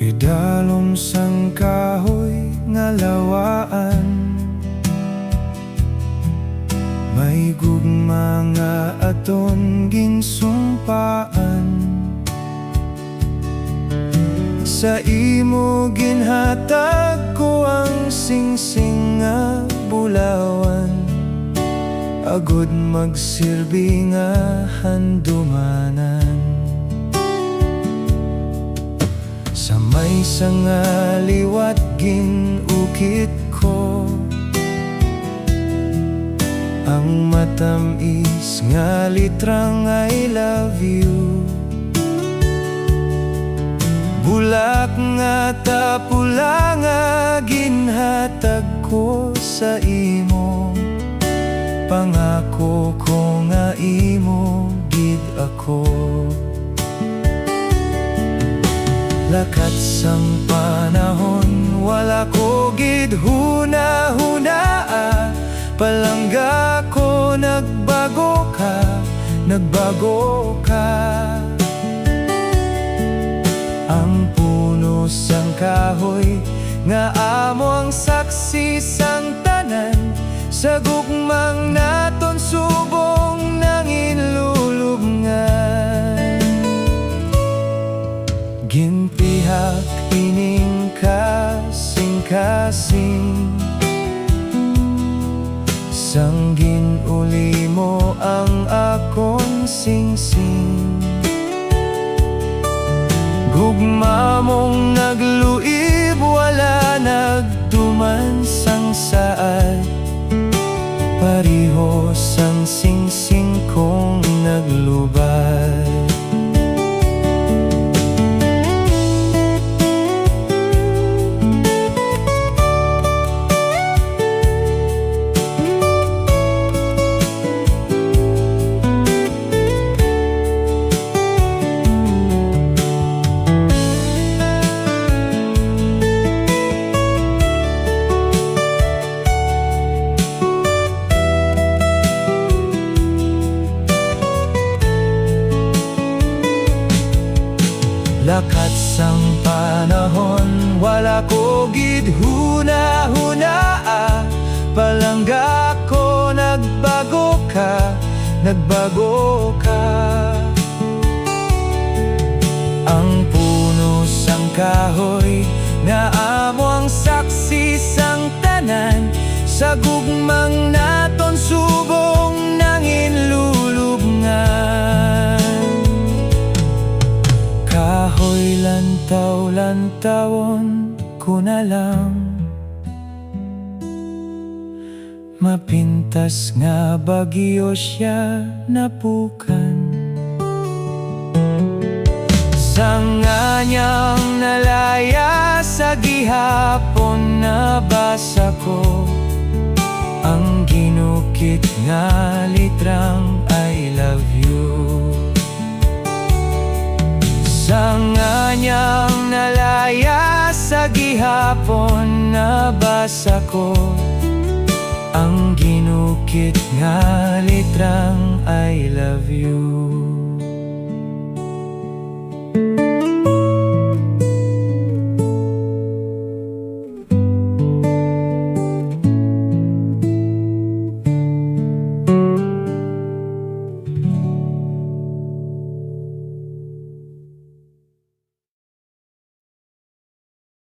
Idalom sang kahoy nga lawaan, may gugma nga aton ginsumpaan. Sa imo ginhatag ko ang singsing nga bulawan, agod magsilbi nga handumanan. Sa maysa nga liwat gin-ukit ko ang matamis nga litrang "I love you". Bulak nga tapula nga ginhatag ko sa imo, pangako ko nga imo gid ako. Lakat sang panahon, wala ko gid huna-hunaa. Palangga ko, nagbago ka, nagbago ka. Ang puno sang kahoy nga amo ang saksi sang tanan, sa gugmang naton subong nangin lulubngan. Ginpihak ining kasing-kasing sang gin-uli mo ang akon singsing. Gugma mong nagluib, wala nagtuman sang saad, pareho sang singsing kong naglubad. Lakat sang panahon, wala ko gid huna-hunaa. Palangga ko, nagbago ka, nagbago ka. Ang puno sang kahoy nga amo ang saksi sang tanan, sa gugmang naton subong nangin lulubngan. Kahoy lantaw, lantawon ko na lang. Mapintas nga bagyo siya napukan. Sa nganyang nalaya sa gihapon, nabasa ko ang ginukit nga litrang "I love you". Sa nganyang nalaya sa gihapon, nabasa ko ang ginukit nga litrang "I love you".